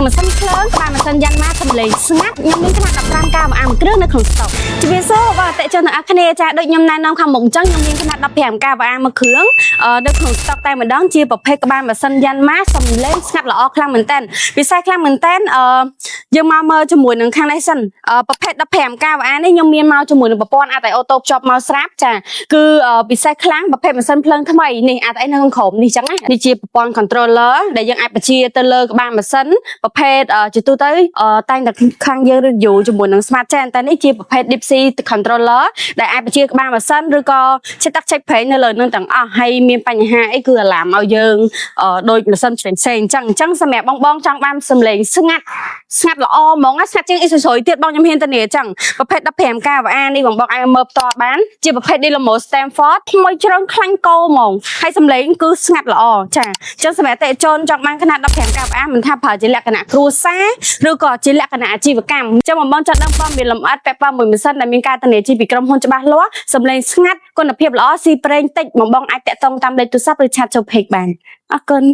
នឹងម៉ាស៊ីនភ្លើងក្បាលម៉ាស៊ីន Yanmar សំឡេងស្ងាត់ខ្ញុំមានຂະຫນាត15 kVA មួយគ្រឿងនៅក្នុងស្តុកជំរាបសួរបងអតិថិជនទាំងអស់គ្នាចាដូចខ្ញុំណែនាំខាងមុខអញ្ចឹងខ្ញុំមានຂະຫນាត15 kVA មួយគ្រឿងអឺនៅក្នុងស្តុកតែម្ដងជាប្រភេទក្បាលម៉ាស៊ីន Yanmar សំឡេងស្ងាត់ល្អខ្លាំងមែនតើពិសេសខ្លាំងមែនតើអឺយើងមកមើលជាមួយនឹងខាងនេះសិនអឺប្រភេទ15 kVA នេះខ្ញុំមានមកជាមួយនឹងប្រព័ន្ធ ATI Auto ភ្ជាប់មកស្រាប់ចាគឺអឺពិសេសខ្លាំងប្រភេទម៉ាស៊ីនភ្លើងថ្មីនេះ ATI នៅក្នុងក្រោមនេះចឹងណានេះជាប្រព័ន្ធ controller ដែលយើងអាចបញ្ជាទៅលើក្បាលម៉ាស៊ីនប្រភេទអឺជាទូទៅអឺតែងតែខាងយើង review ជាមួយនឹង Smart Gen តែនេះជាប្រភេទ Deep Sea controller ដែលអាចបញ្ជាក្បាលម៉ាស៊ីនឬក៏ឆេកទឹកឆេកប្រេងនៅលើនឹងទាំងអស់ហើយមានបញ្ហាអីគឺ alarm ឲ្យយើងអឺដូចម៉ាស៊ីនផ្សេងផ្សេងអញ្ចឹងអញ្ចឹងសម្រាប់បងបងចង់បានសំឡេងស្ងាត់ស្ងាត់ល្អហ្មងណាស្ងាត់ជាងអ៊ីស៊ូស៊ុយទៀតបងខ្ញុំហ៊ានធានាអញ្ចឹងប្រភេទ15 kVA នេះបងបងអាចមើលផ្ទាល់បានជាប្រភេទ Dynamo Stamford ថ្មីជ្រើងខ្លាញ់កោហ្មងហើយសំឡេងគឺស្ងាត់ល្អចាអញ្ចឹងសម្រាប់អតិថិជនចង់បានຂະຫນាត15 kVA មិនថាប្រើជាលក្ខណៈគ្រួសារឬក៏ជាលក្ខណៈអាជីវកម្មអញ្ចឹងបងបងចង់ដឹងព័ត៌មានលម្អិតពាក់ព័ន្ធមួយម៉ាស៊ីនដែលមានការធានាជាពីក្រុមហ៊ុនច្បាស់លាស់សំឡេងស្ងាត់គុណភាពល្អស៊ីប្រេងតិចបងបងអាចតាក់ទងតាមលេខទូរស័ព្ទឬ chat ចូល page បានអរគុណ។